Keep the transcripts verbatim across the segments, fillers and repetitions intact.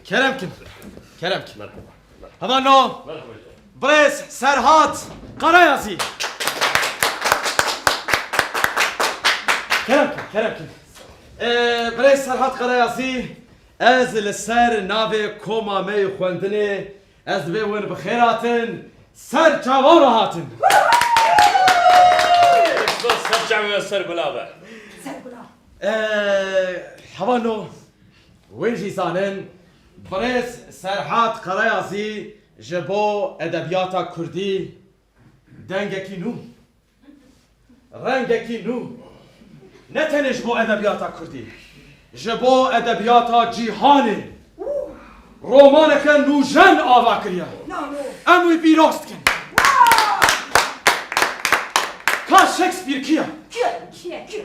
Kerem kin. Kerem kin. Merhaba. Hevalno. Merhaba. Birêz Serhat Karayazî. Kerem kin, kerem kin. Ee, Birêz Serhat Karayazî, ez li ser navê koma me yê xwendinê, ez divê win bi xêr hatin, ser çavan re hatin. Ser çavan, ser gula be. Ser gula. Ee, hevalno, win jî zanin, Birêz Serhat Karayazî ji bo edebiyata kurdî dengekî nû, rengekî nû, ne tenê ji bo edebiyata kurdî, ji bo edebiyata cîhanê romaneke nûjen ava kiriye. Em wî pîroz dikin. Ka Shakespeare kî ye? Kî ye? Kî ye? Kî ye?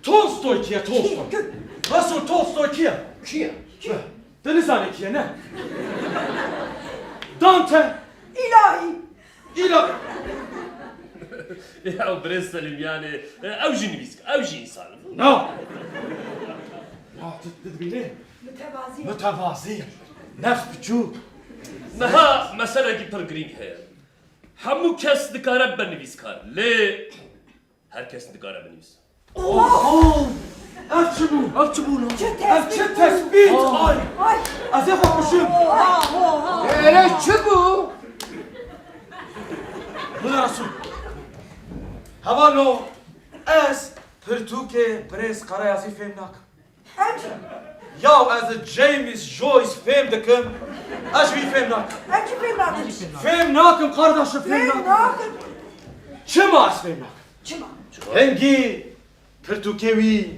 Tolstoy kî ye? Tolstoy. Kî ye? Russell Tolstoy kî ye? Kî ye? Kî ye? Tu nizanî kî ye, ne? Dante. Îlahî. Îla- Ya birêz Selîm, yanî, e, ew jî nivîskar, ew jî însan e. Na. Ya tu, tu dibînî? Mitevazî. Mitevazî. Nefs biçûk. Niha meselekî pir girîng heye. Hemû kes dikare bibe nivîskar, lê her kes nikare binivîse. Oho! Ev çi bû? Ev çi bû lan? Ev çi tespît? Ay! Ay! Ez ê xwe kuşim. Oha, oha. Erê çi bû? Bila Resûl. Hevalno, ez pirtûkê Birêz Karayazî fêm nakim. Em jî. Ya ez James Joyce fêm dikim, ez jî wî fêm nakim. Em jî fêm nakin. Fêm nakim, kardeşim, fêm Fêm nakim. nakin. Çima ez fêm nakim? Çima? Hingî pirtûkê wî,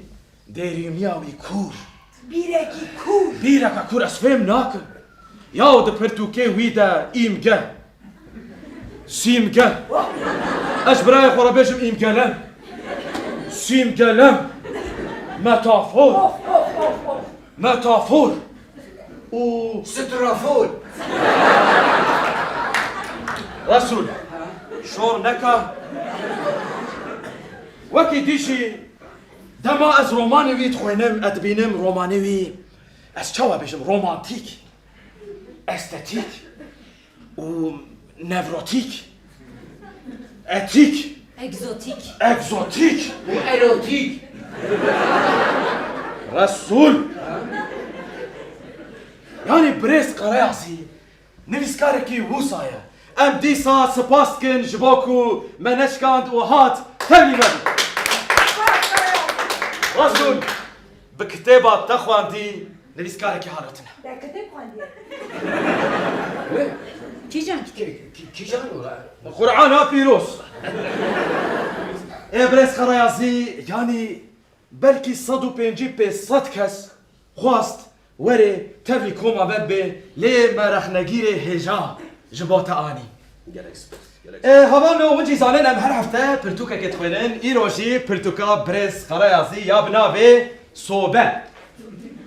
derûniya wî kûr. Bîrekî kûr. Bîreke kûr ez fêm nakim. Yaw di pirtûkê wî de îmge. Sîmge. Ez ji birayê xwe re bêjim îmgelem. Sîmgelem. Metafor. Of, of, of, of. Metafor. Û strafor. Resûl. Şor neka. Wekî dî jî dema ez romanê wî dixwînim, ez dibînim romanê wî, ez çawa bêjim, romantîk, estetîk û nevrotîk, etîk, Egzotîk. egzotîk û erotîk. Resûl. Yanî birêz Karayazî nivîskarekî wisa ye. Em dîsa spas dikin ji bo ku me neşkand û hat tevlî me bû. Resûl, bi kitêba te xwendî, nivîskarekî halo tune. Te kitêb xwendiye? Wê? Kîjan kitêb? Kî-, kî-, kîjan ora? Qur'ana pîroz. Ê birêz Karayazî, yanî belkî sed û pêncî pênc sed kes xwest were tevlî koma me bibe, lê me rexnegîrê hêja ji bo te anî. Gelek spas, gelek spas. Ê, hevalno, hûn jî zanin em her hefte pirtûkekê dixwînin. Îro jî pirtûka birêz Karayazî ya bi navê Sobe.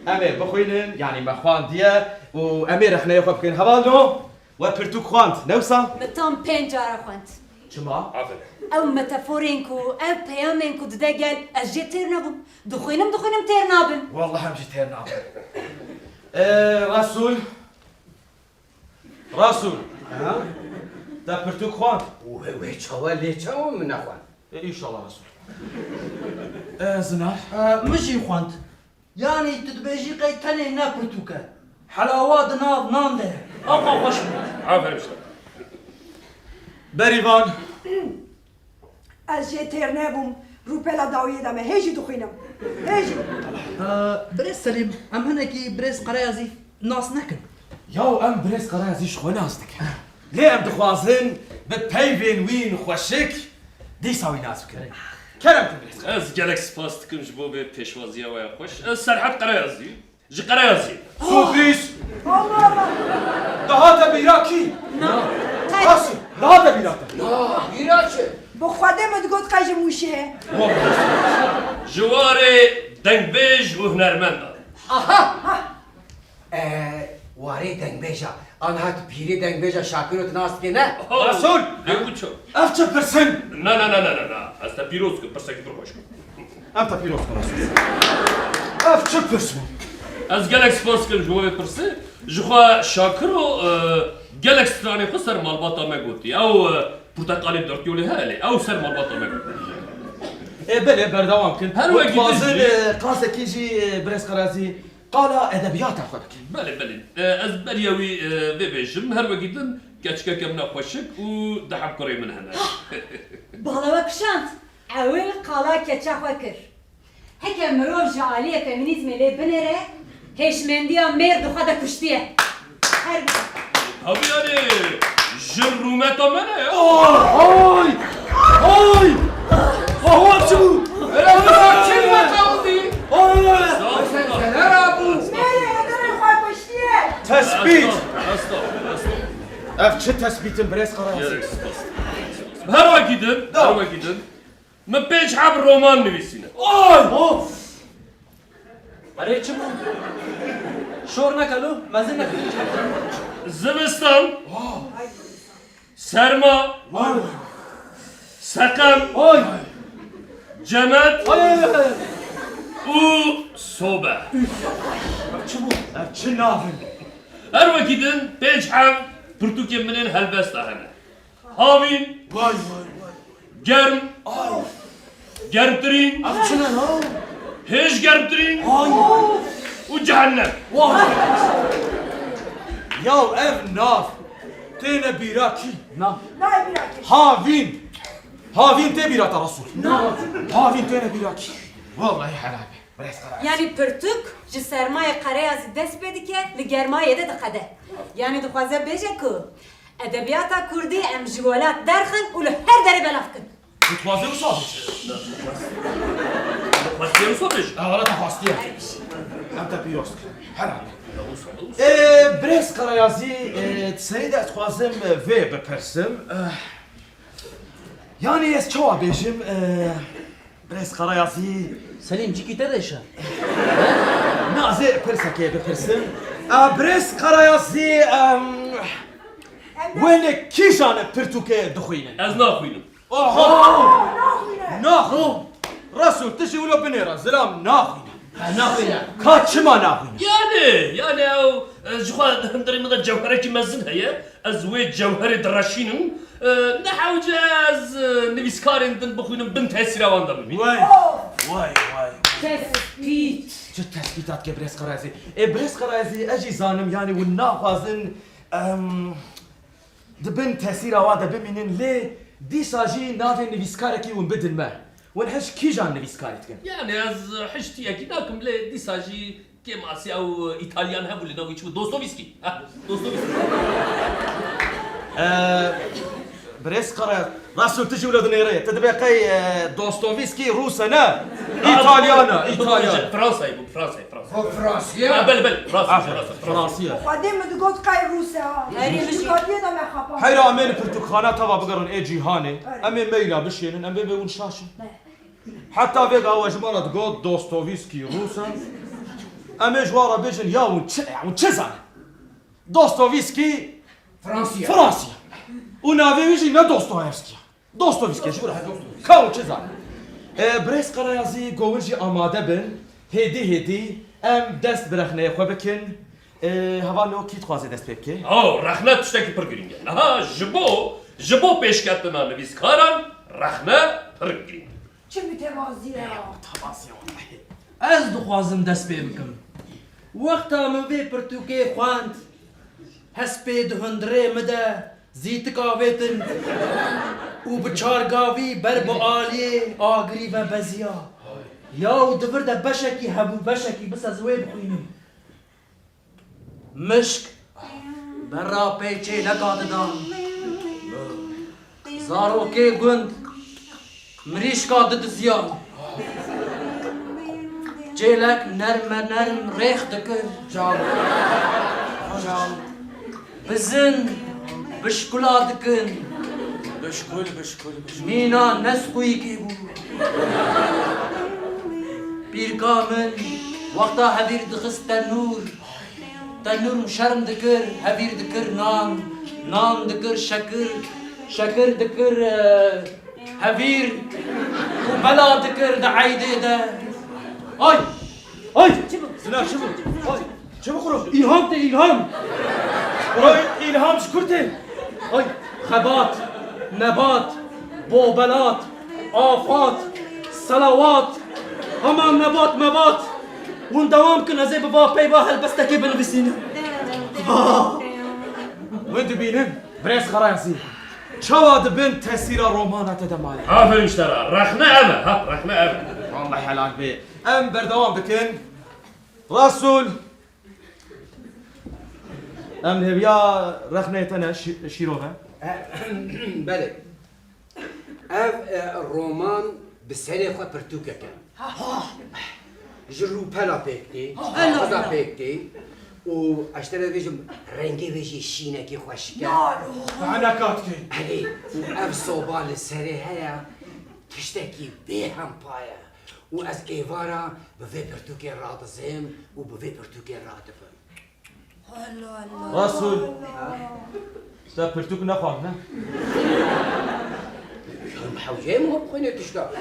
Em ê bixwînin, yanî me xwendiye û em ê rexneyê xwe bikin. Hevalno, we pirtûk xwend, ne wisa? Me tam pênc cara xwend. Çima? Aferin. Ew metaforên ku, ew peyamên ku dide gel, ez jê têr nebûm. Dixwînim, dixwînim têr nabim. Wallah em jî têr nabin. Ee, Resûl. Resûl. Ha? Te pirtûk xwend? Wê, wê çawa lê çawa min nexwend? Ee, înşallah Resûl. Ee, Zinar. Ee, min jî xwend. Yanî tu dibêjî qey tenê ne pirtûk e. Helawa di nav nan de ye. Ewqa xweş bû. Aferin işte. Berîvan. Ez jê têr nebûm. Rûpela dawiyê de me. Hê jî dixwînim. Hê jî. Ee, birêz Selîm, em hinekî birêz Karayazî nas nekin. Yaw em birêz Karayazî ji xwe nas dikin. Lê em dixwazin bi peyvên wî xweşik dîsa wî nas bikin. Kerem ku birêz. Ez gelek spas dikim ji bo vê pêşwaziya we ya xweş. Ez Serhat Karayazî. Ji Karayazî. Sürpriz! Allah Allah! Dihate bîra kî? Na. Nasıl? Dihate bîra te? Na, bîra çi? Bi Xwedê min digot qey ji Mûşê ye. Ji warê dengbêj û hunermenda. Aha! Ee, warê dengbêja. Anha tu pîrê dengbêja Şakiro tu nas dikê ne? Resûl! Lê ku çi? Ev çi pirsin? Na, na, na, na, na, na. Ez te pîroz dikim, pirsekî pir xweş bû. Ev te pîroz bû, Resûl. Ev çi pirs bû? Ez gelek spas dikim ji bo vê pirsê. Ji xwe Şakiro, e, gelek stranê xwe ser malbata me gotiye. Ew, e, porteqalê dört yolê heye lê. Ew ser malbata me gotiye. Ê, belê, berdewam kin. Her wekî din Dixwazin, jî e, qasekî jî, e, birêz Qerazî qala edebiyata xwe bikin. Belê, belê. E, ez beriya wî, e, vê bêjim. Her wekî din keçikeke min e xweşik û du heb kurê min hene. Bala we kişand. Ewil qala keça xwe kir. Heke mirov ji aliyê feminîzmê lê binêre, hêşmendiya mêr di xwe de kuştiye. Her Tabii yani, jin rûmeta me ne ya. Ay! Ay! Awa çi bû? Öyle bir sakin mi kaldı? Ay! Sen neler yaptın? Mêrê êdî xwe kuştiye. Tespît! Hasta, hasta, hasta. Ev çi tespîtin birêz Qerazî? Gerek. Her wekî din, her wekî din. Min pênc heb roman nivîsîne. Ay! Of! Erê çi bû? Şor neke lo, mezin neke. Zivistan, serma, seqem, cemet û sobe. Ev çi bû? Ev çi nav in? Her wekî din pênc heb pirtûkên min ên helbesta hene. Havîn. Vay, vay, vay. Germ. Ay. Germtirîn. Ev çi ne lan? Hêj germtirîn. Ay. Û cehennem. Vay. Ya ev nav têne bîra kî? Na. Nayê bîra kî? Havîn. Havîn tê bîra te Resul. Na. Havîn têne bîra kî? Vallahi helal be. Yanî pirtûk ji sermayê Qereyazî dest pê dike, li germayê de diqede. Yanî dixwaze bêje ku edebiyata kurdî em ji welat derxin û li her derê belav kin. Dixwaze wisa bêje. Dixwaze wisa bêje. Ew hala te xwastiye. Em te pîroz kin. Helal. Ê, birêz Qereyazî, ê, di serî de ez dixwazim, ê, vê bipirsim. Ê, yanî ez çawa bêjim, ê, Birêz Qerayazî. Selîm, cîkî te de şe. Na, ez ê pirsekê bipirsim. A, birêz Qerayazî, em, wê li kîjan pirtûkê dixwînin? Ez naxwînim. Oho! Naxwîne. Naxwîn. Resul, tu jî wilo binêre, zilam naxwîne. Ha, naxwîne. Ka çima naxwîne? Yani, yani ew, e, ji xwe hundirê min de cewherekî mezin heye. Ez wê cewherê direşînim. E, ne hewce ez, e, nivîskarên din bixwînim bin tesîra wan de bimînim. Vay, vay, vay. Tespît. Çi tespîtat ke birêz Qerayazî. Ê, birêz Qerayazî, ez jî zanim, yanî hûn naxwazin, em, di bin tesîra wan de bimînin, lê dîsa jî navê nivîskarekî hûn bidin me. Hûn hişt kîjan nivîskarî dikin? Yani ez hişt tiyekî nakim, lê dîsa jî Kêmasî ew Îtalyan hebû li nav wî çi bû? Dostoyevskî. Ha, Dostoyevskî. Ee, birêz Qere, Resul tu jî wilo dinêre. Tu dibê qey, e, Dostoyevskî Rûs e ne? Ha, Îtalyan e, bu, bu, Îtalyan. Fransayê bû, Fransayê, Fransayê. O Fransî ye? Ha, belê, belê, Fransayê, Ha, Fransayê, Fransayê. Fransî ye. Xwedê min digot qey Rûs e ha. Erê, min jî. Ji katiyê de me xapa. Heyra em ê li pirtûkxana teva bigerin ê cîhanê. Erê. Em ê meyla bişênin, em bê bê hûn şaş in. Ne. Heta vê gawe ji me re digot Dostoyevskî Rûs e. Em ê ji wan re bêjin ya hûn çi, ya hûn çi zanin? Dostoyevskî Fransî ye. Fransî ye. Û navê wî jî ne Dostoyevskî ye. Dostoyevskî ye, ji bo re. Ka hûn çi zanin? E, birêz Qerayazî, go hûn jî amade bin. Hêdî hêdî em dest bi rexneyê xwe bikin. E, hevalno kî dixwaze dest pê bike? Aw, rexne tiştekî pir girîng e. Niha ji bo, ji bo pêşketina nivîskaran rexne pir girîng e. Çi mütevazî ye ya. Mütevazî ye wellahî. Ez dixwazim dest pê bikim. Wexta min vê pirtûkê xwend, hespê di hundirê min de zîtik avêtin û bi çar gavî ber bi aliyê agirî ve beziya. Ya û di vir de beşekî hebû, beşekî, bis ez wê bixwînim. Mişk berra pê çêleka didan. Zarokê gund mirîşka didiziyan. Çêlek nerme nerm rêx dikir. Çaw. Çaw. Bizin bişkula dikin. Bişkul, bişkul, bişkul. Mîna nesqûyîkê bû. Pîrka min wexta hevîr dixist tenûr, tenûr şerm dikir, hevîr dikir nan, nan dikir şekir, şekir dikir, e, hevîr û bela dikir di eydê de. Ay! Ay! Çi bu? Zina çi bu? Ay! Çi bu kuro? Îlham tê, îlham! Kuro, îlham ji kur tê? Ay! Xebat, mebat, bobelat, afat, selawat, heman nebat mebat. Hûn dewam kin, ez ê bi va peyva helbestekê binivîsînim. Ah! Hûn dibînin, birêz Xerayazî, çawa di bin tesîra romana te de maye? Aferin ji te re. Rexne ev e, ha, rexne ev e. Wallahî helal bê. Em berdewam dikin. Resul. Em hêviya rexneyê te ne, şî-, şîrove. Belê. Ev, e, roman bi serê xwe pirtûkek e. Ji rûpela pêk tê, ji kaxiza pêk tê û ez ji te re dibêjim rengê wê jî şînekî xweşik e. Eneka dikê. Erê, û ev soba li serê heye, tiştekî bêhempa ye. Û ez êvara bi vê pirtûkê radizêm û bi vê pirtûkê radibim. Allah Allah. Resul. Te pirtûk nexwand, ne? Ya hewceyê min hop xwînê tişta.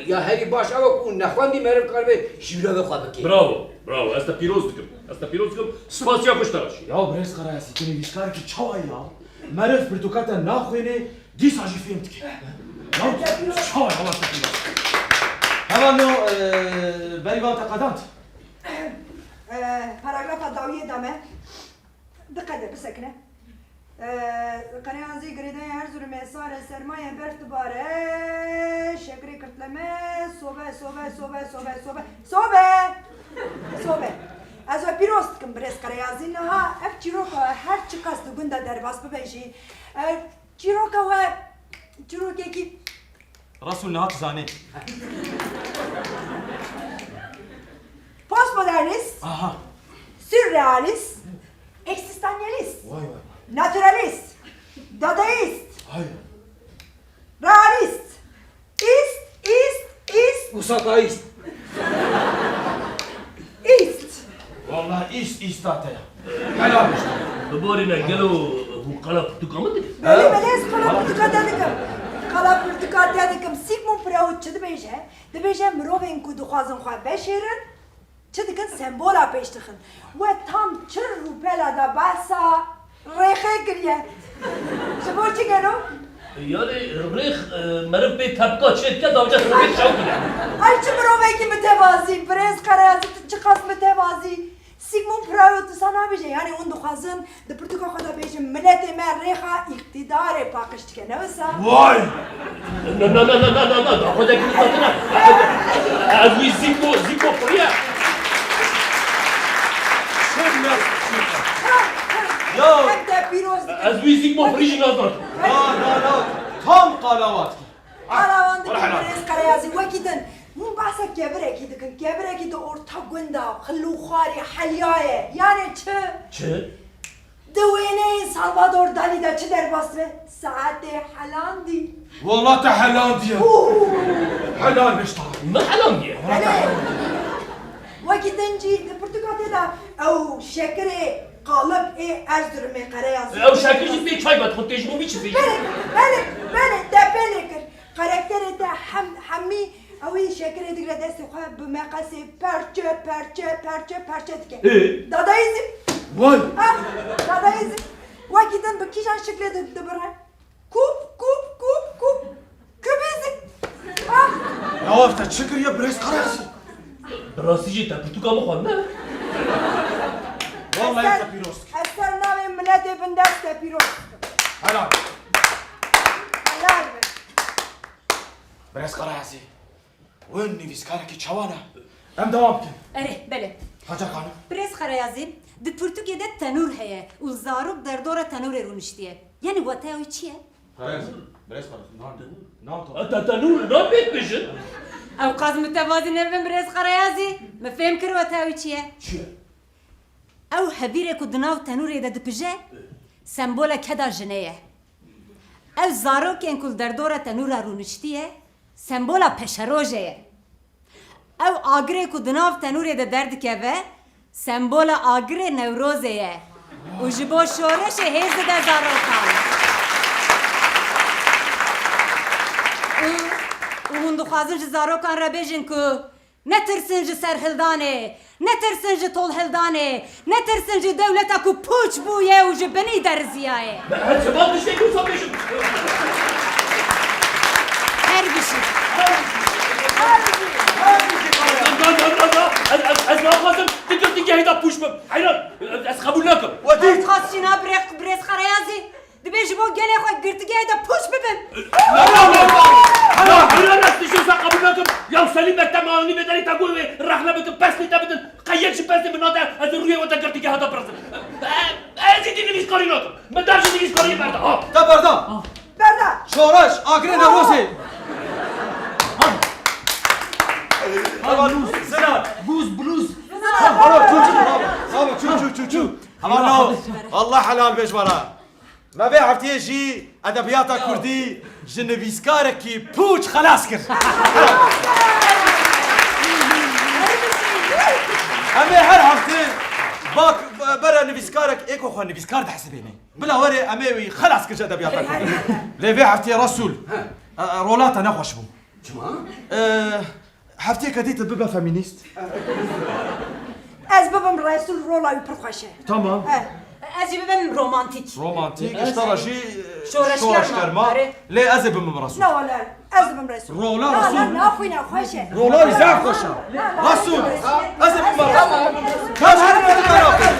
Ya herî baş ew e ku nexwendî meriv karibe şîrove xwe bike. Bravo, bravo. Ez te pîroz dikim. Ez te pîroz dikim. Spasiya xwe ji te re jî. Ya birêz Xerayazî, tu nivîskarekî çawa yî ya? Meriv pirtûka te naxwînê, dîsa jî fêm dike. Ya çawa yî, Allah te pîroz. Hevalno, e, berî van te qedand. E, paragrafa dawiyê de me. Diqede, bisekine. E, Qereyazî girêdayê Erzurumê sare sermaye berf dibare, şekirê kirtleme, sobe, sobe, sobe, sobe, sobe, sobe! Sobe! Ez we pîroz dikim birêz Qereyazî, niha ev çîroka her çiqas di gund de derbas bibe jî, e, çîroka we çîrokekî Resul niha tu zanî. Postmodernist, aha, sürrealist, eksistanyalist, vay vay vay, naturalist, dadaist, vay, realist, ist, ist, ist, usataist, ist. Wallahî îst îsta te ya. Helal olsun. Biborîne gelo hûn qala pirtûka min dikin? Belê, belê, ez qala pirtûka te dikim. Qala pirtûka te dikim. Sigmund Freud çi dibêje? Dibêje mirovên ku dixwazin xwe veşêrin, çi dikin? Sembola pêş dixin. We tam çi rûpela de behsa rêxê kiriye. Ji bo çi gelo? Yani rêx, e, meriv pê tepka çêdike, dawca rêx çaw bide. Ay çi mirovekî mitevazî, birêz Qereyazî, tu çiqas mitevazî. Sigmund Freud wisa nabêje, yani hûn dixwazin di pirtûka xwe de bêjin, miletê me rêxa îqtîdarê paqij dike, ne wisa? Vay! Na, na, na, na, na, na, na, da xwe de girî xwe tine. Ez wî zîko, zîko piriye. Çi nas çi? Ya! Hep de pîroz dike. Ez wî zîko pirî jî nazan. Na, na, na, tam qalavat ki. Qalavan dikin, birêz Qereyazî, wekî din. Hûn behsa kevirekî dikin. Kevirekî di orta gunda, xil û xwarî, helyaye. Yani çi? Çi? Di wêneyê Salvador Dalî de çi derbas be? Saetê helandî. Walla te helandiye. Hû! Helal beş ta. Min helandiye. Belê. Wekî din jî di pirtûka te de ew şekirê qalib ê Erzurumê Qereyazî. Ew şekir jî pê çay be, xwe têjibû bî çi pê. Belê, belê, belê, te pê lê kir. Karakterê te hem, hemî ewî şekirê digre destê xwe bi meqesê perçe, perçe, perçe, perçe dike. Ê? Dadaîzm. Vay! Ah, dadaîzm. Wekî din bi kîjan şiklê di-, dibire? Kup, kup, kup, kup. Kubîzm. Ah! Ya ev te çi kiriye birêz Qereyazî? Bi rastî jî te pirtûka min xwend, ne? Wallahî te pîroz dikim. Ez ser navê miletê bindest te pîroz dikim. Helal. Helal be. Birêz Qereyazî, wê nivîskarekî çawa ne? Em dewam bikin. Erê, belê. Hacer Xanim. Birêz Xereyazî, di pirtûkê de tenûr heye û zarok derdora tenûrê rûniştiye. Yanî wateya wî çi ye? Birêz, birêz Xereyazî, nan, nan to. Te tenûr nan pê dibêjin? Ew qas mitevazî nebin birêz Xereyazî. Min fêm kir wateya wî çi ye? Çi ye? Ew hevîrê ku di nav tenûrê de dipije, sembola keda jinê ye. Ew zarokên ku li derdora tenûra rûniştiye, sembola peşerojê ye. Ew agirê ku di nav tenûrê de derdikeve, sembola agirê Newrozê ye. Û ji bo şoreşê hêz dide zarokan. Û, û hûn dixwazin ji zarokan re bêjin ku Netirsin ji serhildanê, netirsin ji tolhildanê, netirsin ji dewleta ku pûç bûye û ji binî deriziyaye. Ez çima tiştekî wisa bêjim? Her bijî. Na, na, na, na. Ez, ez, ez naxwazim di girtîgehê de pûç bim. Heyran, ez qebûl nakim. Wekî. Ez xwest jîna birê-, birêz Xereyazî. Dibê ji bo gelê xwe girtîgehê de pûç bibim. Na, na, na, na. Na, heyran, ez tiştê wisa qebûl nakim. Ya Selîm, me te mayanî bê derê te got wê rexne bikin, pesnê te bidin. Qey yek ji pesnê min nate, ez ê rûyê we te girtîgeha de birizim. Ez êdî nivîskarî nakim. Min dev ji nivîskariyê berda. Ha. Te berda. Berda. Şoreş, Agirê Newrozê. Heval Sinan. Buz, bluz. Heval, çû, çû, heval. Heval, çû, çû, çû, çû. Heval Newroz. Allah helal bêj wara. Me vê hefteyê jî edebiyata kurdî ji nivîskarekî pûç xelas kir. Em ê her hefte bak bere nivîskarek ê ku xwe nivîskar dihesibêne. Bila were em ê wî xelas kir ji edebiyata kurdî. Lê vê hefteyê Resûl, e, e, rola te nexweş bû. Çima? E, Hefteyeke dî tu bibe femînîst. Ez bibim Resûl, rola wî pir xweş e. Tamam. Eh. Ez jî bibim romantîk. Romantîk, ji te re jî, e, şoreşgerma. Şoreşgerma. Erê. Lê ez ê bibim Resûl. Na wele, ez bibim Resûl. Rola Resûl. Na, na, na, xwîna xweş e. Rola wî zaf xweş e. Resûl, ez ê bibim Resûl. Kaç kere tu beraber?